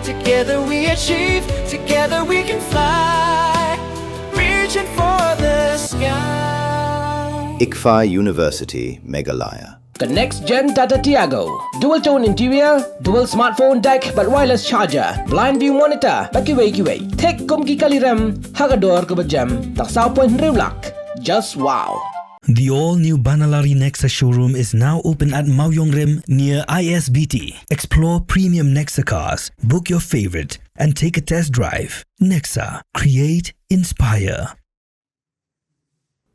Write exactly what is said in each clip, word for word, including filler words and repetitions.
Together we achieve, together we can fly. Reaching for the sky. ICFAI University, Meghalaya. Ka next gen Tata Tiago. Dual tone interior, dual smartphone deck bad wireless charger, blind view monitor bad kiwei kiwei. Thik kum ki kali rem ha ka dor kaba jem. Tang saw point hynriew lak. Just wow. The all-new Banalari Nexa showroom is now open at Mawiong Rim near I S B T. Explore premium Nexa cars. Book your favorite and take a test drive. Nexa, create, inspire.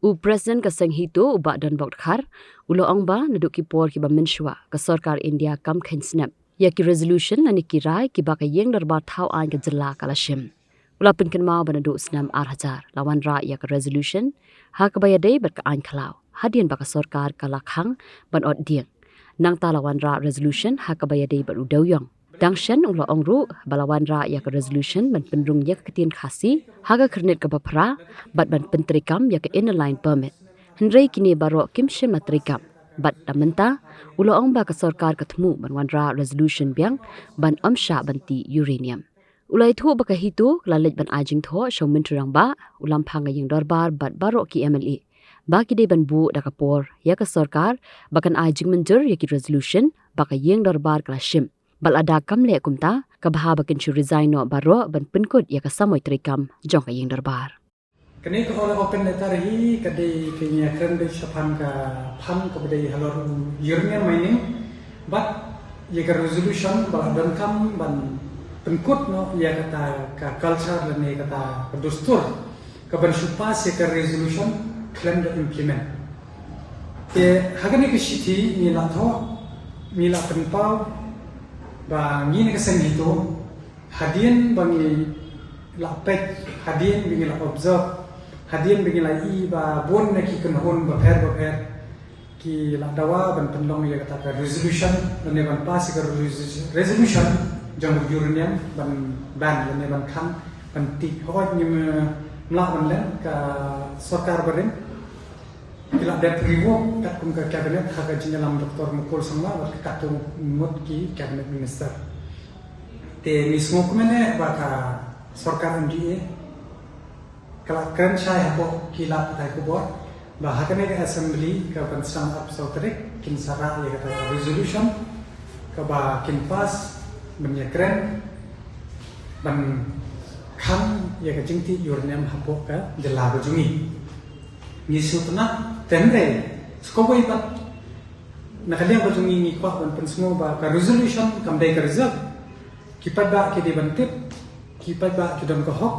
U President ka Seng HITO, u Bah Donbok Dkhar, u la ong ba naduh ki por kiba mynshuwa, ka Sorkar India kam kheiñ snep ïa ki resolution lane ki rai kiba ka Ïing Dorbar Thaw Aiñ ka jylla ka la shim. U la pynkynmaw ba naduh snem ar hajar la wanrah ïa ka resolution ha kaba ïadei bad ka aiñ khlaw, hadien ba ka sorkar ka la khang ban ot dieng. Nangta la wanrah resolution ha kaba ïadei bad u dewïong. Dang shen u la ong ruh ba la wanrah ïa ka resolution ban pynrung ïa ka ktien Khasi ha ka Khyrnit kaba phra bad ban pyntreikam ïa ka Inner Line Permit. Hynrei kine baroh kim shym la treikam. Bad da mynta u la ong ba ka sorkar ka thmu ban wanrah resolution biang ban ym shah ban tih uranium. U la ïathuh ba ka HITO ka la leit ban ai jingthoh sha u Myntri Rangbah, u Lamphang ka Ïing Dorbar bad baroh ki M L A ba ki dei ban buh da ka por ïa ka sorkar ba kan ai jingmynjur ïa ki resolution ba ka Ïing Dorbar ka la shim. Bad lada kam leh kumta, ka bha ba kin shu resign noh baroh ban pynkut ïa ka samoi treikam jong ka Ïing Dorbar. Kane ka open letter hi ka dei ka ïakren beit shaphang ka phang kaba dei halor u uranium mining bad ïa ka resolution ba la donkam ban pynkut noh ïa kata ka culture lane kata ka dustur kaban shu pass ïa ka resolution khlem da implement. Te ha kane ka shithi ngi la thoh, ngi la pynpaw ba ngi na ka Seng HITO hadien ba ngi la peit, hadien ba ngi la observe, hadien ba ngi la i ba bun na ki kynhun bapher bapher ki la dawa ban pynlong ïa kata ka resolution lane ban pass ïa ka resolution jong u uranium ban ban lane ban khang ban tih. Hooid ngim lah ban leh, ka sorkar barim ki la dep revoke katkum ka cabinet ha ka jingïalam Doctor Mukul Sangma bad ka katto ngut ki cabinet minister. Te ngi sngewkmen eh ba ka sorkar M D A ka la kren shai hapoh ki lad pathai khubor ba ha kane ka assembly kaban sdang arphew saw tarik kin sa rah ïa kata ka resolution kaba kin pass ban ïakren ban khang ïa ka jingtih uranium hapoh ka jylla ka jong ngi. Ngi sngewtynnat, hynrei sa kawei pat na ka liang ka jong ngi ngi kwah ban pynsngew ba ka resolution kam dei ka result. Ki paidbah ki dei ban tip, ki paidbah ki don ka hok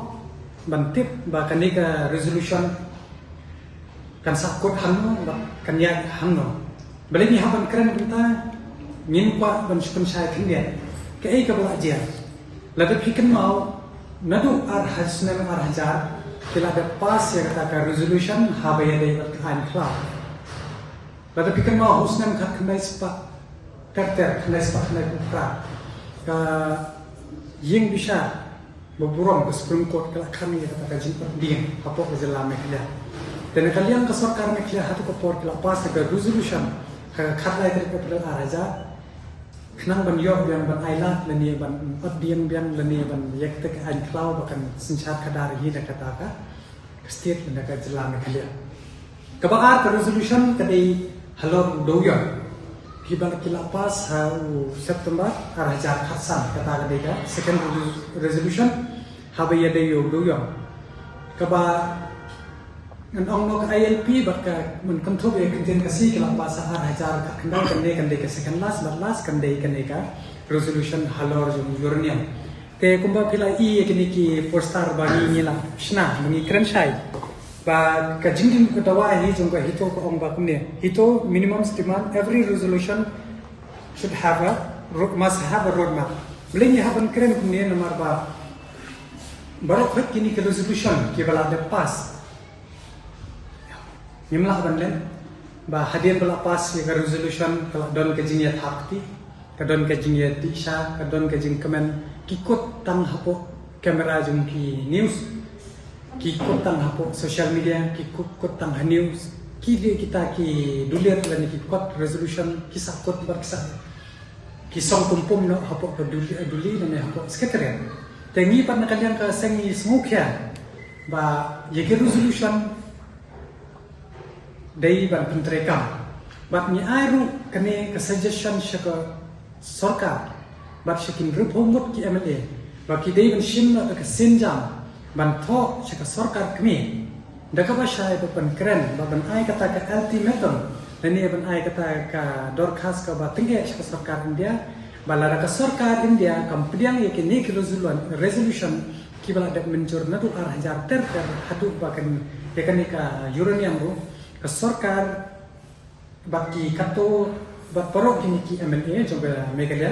ban tip ba kane ka resolution kan sahkut hangno bad kan ïaid hangno. Balei ngi hap ban kren kumta? Ngim kwah ban shu pynshai khyndiat. Kaei kaba la jia? Lada phi kynmaw, naduh ar ha-, snem ar hajar ki la dep pass ïa kata ka resolution haba ïadei bad ka aiñ khlaw. Lada phi kynmaw ha u snem khatkhyndai spah ter ter, khyndai spah khyndaiphew phra, ka ïing bishar ba burom ka Supreme Court ka la khang ïa kata ka jingpyndiang hapoh ka jylla Meghalaya. Te na ka liang ka sorkar Meghalaya ha tu ka por ki la pass ïa ka resolution ha ka khatlai tarik April ar hajar. Khnang ban ïoh biang ban ailad lane ban ot dieng biang lane ban ïa kata ka aiñ khlaw ba kan synshar khadar hi na kata ka state lane ka jylla Meghalaya. Kaba ar ka resolution ka dei halor u dewïong. Kiba ki la pass ha u September ar hajar khatsan, kata ka dei ka second re-, resolution haba ïadei ïa u dewïong. Kaba ngan ong noh ka I L P bad ka, ngan kynthup ïa ka ktien Khasi, ki la pass ha ar hajar khatkhyndai, kane kan dei ka second last, bad last kan dei kane ka resolution halor jong uranium. Te kumba phi la i ïa kine ki poster ba ngi, ngi la shna, ba ngi kren shai ba ka jingim ka dawa hi jong ka HITO ka ong ba kumne. HITO minimum demand, every resolution should have a road, must have a roadmap. Balei ngi hap ban kren kumne? Namar ba baroh khoit kine ki resolution kiba la dep pass, ngim lah ban len ba hadien ba la pass ïa ka resolution ka la don ka jingïathaw kti, ka don ka jingïatieh sha, ka don ka jingkmen, ki kut tang hapoh camera jong ki news, ki kut tang hapoh social media, ki kut, kut tang ha news, ki dei kita ki dulir lane ki kot resolution, ki sahkut bad ki sah, ki song kum pum noh hapoh ka duli, duli ne hapoh secretariat. Te ngi pat na ka liang ka seng ngi sngewkhia ba ïa ki resolution dei ban pyntreikam. Bad ngi ai ruh kane ka suggestion sha ka sorkar bad sha ki hynriewphew ngut ki M L A ba ki dei ban shim noh da ka sienjam ban thoh sha ka sorkar kmie da kaba shai ba ban kren ba ban ai kata ka ultimatum lane ban ai kata ka dorkhas kaba tyngeh sha ka sorkar India ba lada ka sorkar India kam pdiang ïa kine ki resolu-, resolution kiba la dep mynjur naduh ar hajar ter ter haduh ba kan ïa kane ka uranium ruh ka sorkar bad ki katto bad baroh kine ki M L A jong ka Meghalaya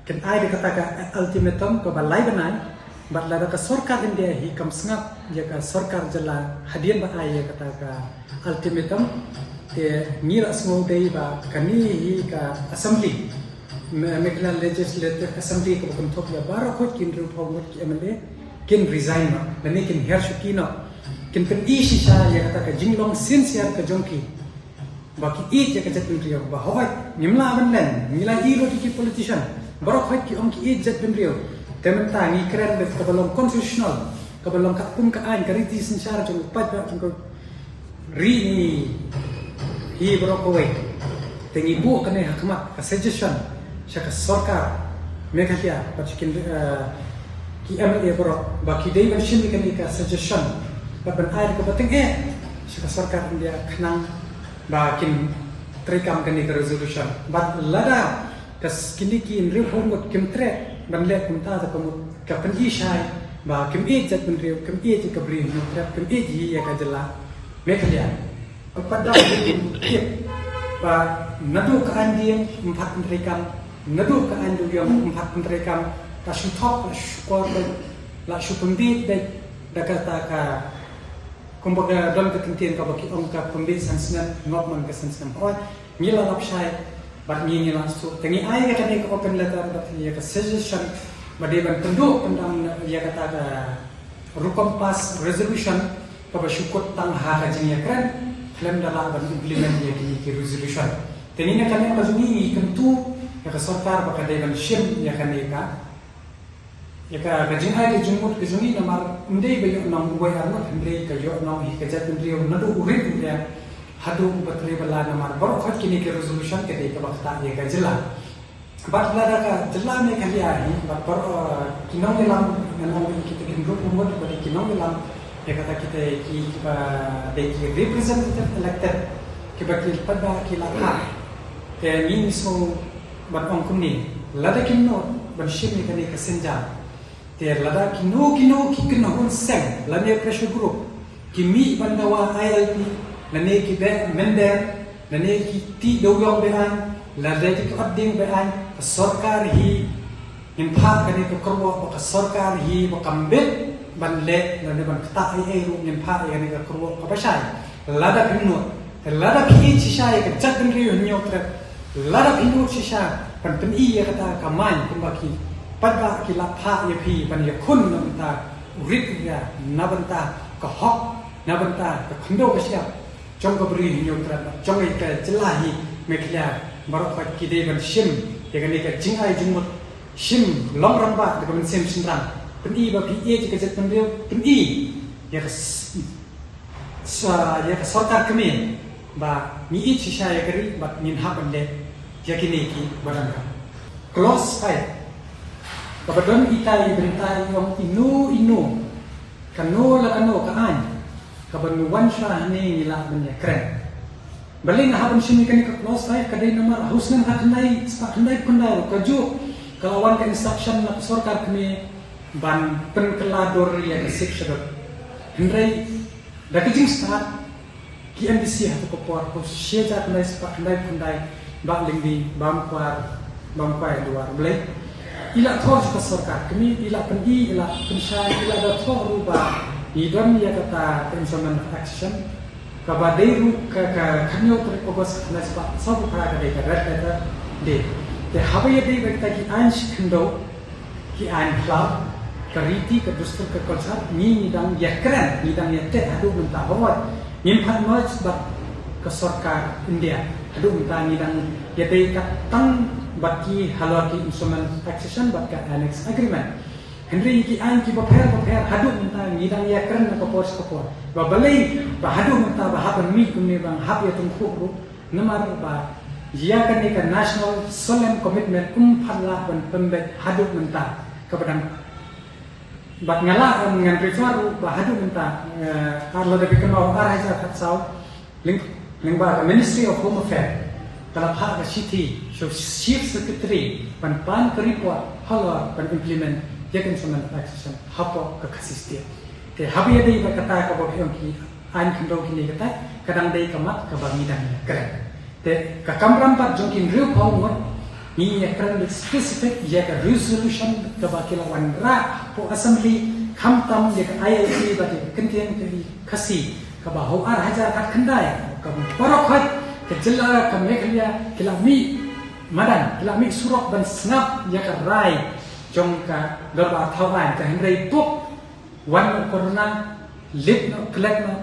kin ai da kata ka ultimatum kaba lai bnai. Bad lada ka sorkar India hi kam sngap ïa ka sorkar jylla hadien ba ai ïa kata ka ultimatum, te ngi la sngew dei ba kane hi ka assembly, Me-, Meghalaya Legislative Assembly kaba kynthup ïa baroh khoit ki hynriewphew ngut ki M L A kin resign noh lane kin hiar shuki noh. Kin pyni shisha ïa kata ka jinglong sincere ka jong ki ba ki ïeit ïa ka jaitbynriew ba hooid ngim lah ban len, ngi la ïohi ruh ki politician baroh khoit ki ong ki ïeit jaitbynriew. Te mynta ngi kren bad kaba long constitutional, kaba long katkum ka aiñ, ka riti synshar jong u paidbah jong ka ri ngi hi baroh kawei. Te ngi buh kane ha khmat ka suggestion sha ka sorkar Meghalaya bad sha ki, eh, ki M L A baroh ba ki dei ban shim ïa kane ka suggestion bad ban ai da kaba tyngeh sha ka sorkar India khnang ba kin treikam kane ka resolution. Bad lada ka s-, kine ki hynriewphew ngut kim treh ban leh kumta, te ka mut ka pyni shai ba kim ïeit jaitbynriew, kim ïeit ïa ka Bri Hynñiewtrep, kim ïeit hi ïa ka jylla Meghalaya. Ka pat da kim tip ba naduh ka aiñ dieng ym pat pyntreikam, naduh ka aiñ duh ïong ym pat pyntreikam, la shu thok, la shu kor beit, la shu pynbiej beit da kata ka, kumba ka don ka kyntien kaba ki ong ka pynbiej san snem, ngop man ka san snem. Hooid, ngi la lap shai bad ngi, ngi la suk. Te ngi ai ïa kane ka open letter bad ïa ka suggestion ba dei ban pynduh pyndam ïa kata ka rukom pass resolution kaba shu kut tang ha ka jingïakren khlem da lah ban implement ïa kine ki resolution. Te ngi na ka liang ka jong ngi ngi kyntu ïa ka sorkar ba ka dei ban shim ïa kane ka Ïa ka, ka jingai ka jingmut ka jong ngi namar ym dei ba ïoh nong uwei arngut hynrei ka ïoh nong hi ka jaitbynriew naduh u rit u riang haduh u batrei bala namar baroh khoit kine ki resolution ka dei kaba ktah ïa ka jylla. Bad lada ka jylla Meghalaya hi bad baroh, eh, ki nongïalam, ngan ong ïa kita ki hynriew phew ngut ba dei ki nongïalam, ïa kata kita ki, kiba dei ki representative elected kiba ki pat ba ki la phah. Te ngi ngi sngew ban ong kumne, lada kim nud ban shim ïa kane ka sienjam, te lada kino kino ki kynhun seng lane pressure group ki mih ban dawa I L P lane ki beh mynder lane ki tih dewïong be-aiñ lane ki ot dieng be-aiñ, ka sorkar hi ngin phah kane ka kyrwoh ba ka sorkar hi ba kam bit ban leh lane ban ktah ei ei ruh, ngin phah ïa kane ka kyrwoh kaba shai. Lada phi nud, te lada phi ïeit shisha ïa ka jaitbynriew Hynñiewtrep, lada phi nud shisha ban pyni ïa kata ka maiñ kumba ki paidbah ki la phah ïa phi ban ïakhun na bynta u rit u ïa, na bynta ka hok, na bynta ka khyndew ka shyiap jong ka Bri Hynñiewtrep, jong ka jylla hi Meghalaya, baroh khoit ki dei ban shim ïa kane ka jingai jingmut, shim long rangbah da ka mynsiem shynrang, pyni ba phi ïeit ïa ka jaitbynriew, pyni ïa ka s-, sa, ïa ka sorkar kmie ba ngi ïeit shisha ïa ka ri bad ngin hap ban leh ïa kine kiba donkam. Clause five kaba don itai i bynta i ong ino ino, kano la kano ka aiñ kaba ngi wan sha hangne ngi lah ban ïakren. Balei nga hap ban shim ïa kane ka clause five? Ka dei namar ha u snem khatkhyndai spah khyndaiphew khyndai ruh kajuh ka la wan ka instruction na ka sorkar kmie ban pynkylla dur ïa ka Sixth Schedule. Hynrei da ka jingstad ki M D C ha tu ka por, ha u shi hajar khyndai spah khyndaiphew khyndai, Bah Lyngdoh, Bah Mkwar, Bah Mkwai Duar Blei, i la thoh sha ka sorkar kmie, i la pyni, i la pynshai, i la da thoh ruh ba ngi don ïa kata ka Instrument of Accession kaba dei ruh ka, ka khathynñiew tarik August khyndai spah sawphew phra ka dei ka Red Letter Day. Te haba ïadei bad kita ki aiñ shi khyndew, ki aiñ khlaw, ka riti, ka dustur, ka culture, ngi ngi dang ïakren, ngi dang ïateh haduh mynta. Hooid, ngim pat merge bad ka sorkar India haduh mynta, ngi dang Ïadei katang bad ki halor ki instrument accession bad ka annex agreement. Hynrei ki aiñ kiba pher bapher haduh mynta ngi dang ïakren na ka por sha ka por. Ba balei ba haduh mynta ba hap ban mih kumne ba hap ïa tyngkhuh ruh namar ba ïa kane ka national solemn commitment um pat lah ban pynbeit haduh mynta kaba dang. Bad nga lah ban ngan refer ruh ba haduh mynta, eh, ar lada phi kynmaw ar hajar khatsaw, lyng-, lyngba ka Ministry of Home Affairs ka la phah ka shithi sha Chief Secretary ban pan ka report halor ban implement ïa ka instrument of accession hapoh ka Khasi State. Te haba ïadei bad kata kaba phi ong ki aiñ khyndew kine kata ka dang dei ka mat kaba ngi dang ïakren. Te ka kamram pat jong ki hynriewphew ngut ngi ïakren beit specific ïa ka resolution kaba ki la wanrah hapoh Assembly khamtam ïa ka I L P bad ïa ka kyntien ka Khasi kaba ha u ar hajar khatkhyndai kaba baroh khoit ka jylla ka Meghalaya ki la mih madan, ki la mih surok ban sngap ïa ka rai jong ka dorbar thaw aiñ. Te hynrei pop wan noh corona, lip noh, klet noh,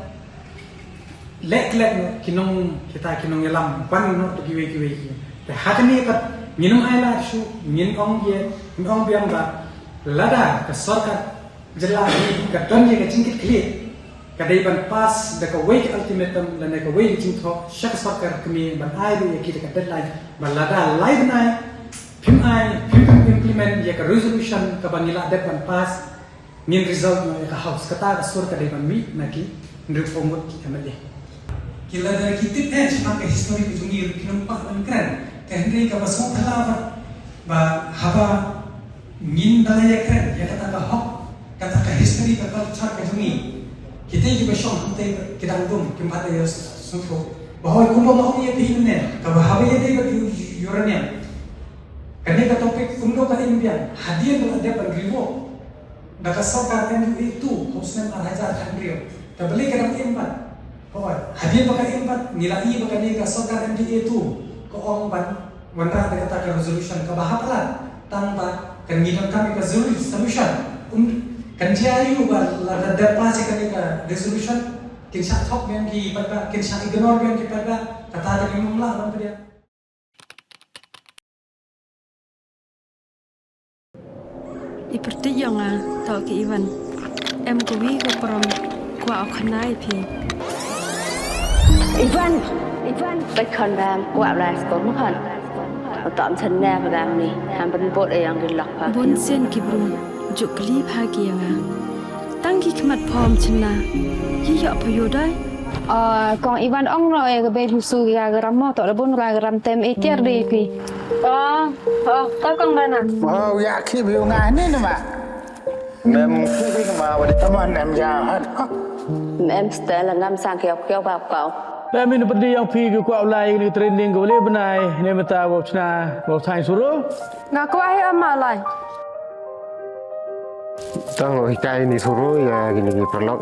leh klet noh ki nong, kita ki nongïalam, wan noh da kiwei kiwei ki. Te ha kane pat ngin ym ailad shuh, ngin ong ïa, ngin ong biang ba lada ka sorkar jylla hi ka don ïa ka jingkitkhlieh, ka dei ban pass da kawei ka ultimatum lane kawei ka jingthoh sha ka sorkar kmie ban ai ruh ïa ki da ka deadline ba lada lai bnai phim ai, phim, phim implement ïa ka resolution kaba ngi la dep ban pass, ngin result noh ïa ka House. Kata ka sur ka dei ban mih na ki hynriewphew ngut ki M L A. Ki la da ki tip eh shaphang ka history ka jong ngi ruh ki nang kwah ban kren. Te hynrei kaba sngewphylla ba, ba haba ngin da la ïakren ïa kata ka hok, kata ka history, ka culture ka jong ngi, kita kiba shong hangtei ki dang dum, kim pat da ïohsngew. Ba hoi kumba nga ong ïa phi mynne, kaba haba ïadei bad u-, uranium, kane ka topic kumno ka im biang hadien ba la dep ban revoke da ka sorkar M U A two ha u snem ar hajar khathynriew. Te balei ka dang im pat? Hooid, hadien ba ka im pat ngi la ïohi ba kane ka sorkar M D A two ka ong ban wanrah da kata ka resolution kaba hap palat, tang ba kan ngi donkam ïa ka solu-, solution. Um, kan jia aïu ba la, la dep pass ïa kane ka resolution? Kin shah thok biang ki paidbah, kin shah ignore biang ki paidbah. Kata te ngim lah ban pdiang. I pyrthei ïa nga, to ki Ivan. Em kawi ka prom, kwah u khana ïa phi. Ivan, Ivan, bad khon bam, kwah lai skor ma khon. Utam sen ne ba bam ni, ham ban bot ïa yang di lok pa. Bun sien ki brum, juk kli pha ki ïa nga. Tang ki khmat phom chynna, ki ïoh pha ïoh dai. Ah, kong Ivan ong no e ka bei busu ki ga gram mo, to da bun ga gram tem e tiar de pi. Oh, oh, to kong Rana. Oh, ya ki bi nga ni ni ma. Mem ki bi ma wa di. Tama nem ya ha. Mem stel ngam sang kiau kiau ba kau. Mem in pedi yang pi ki kwah lai ni training ko le benai ni meta wa chna wa sai suru. Nga kwah hi ama lai. Tang hikai ni suru ya kini ki paralok.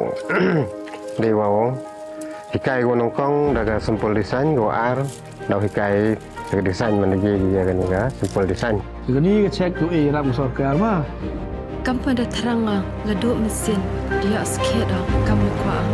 Dei wa ong. Hikai ko nyngkong da ka simple design ko ar. Dau hikai da ka design man da ye ya kani ka simple design. Kani ka check tu e rap sorkar ma. Kam pynda thrang nga la duk mesin dia skhet kam kwah.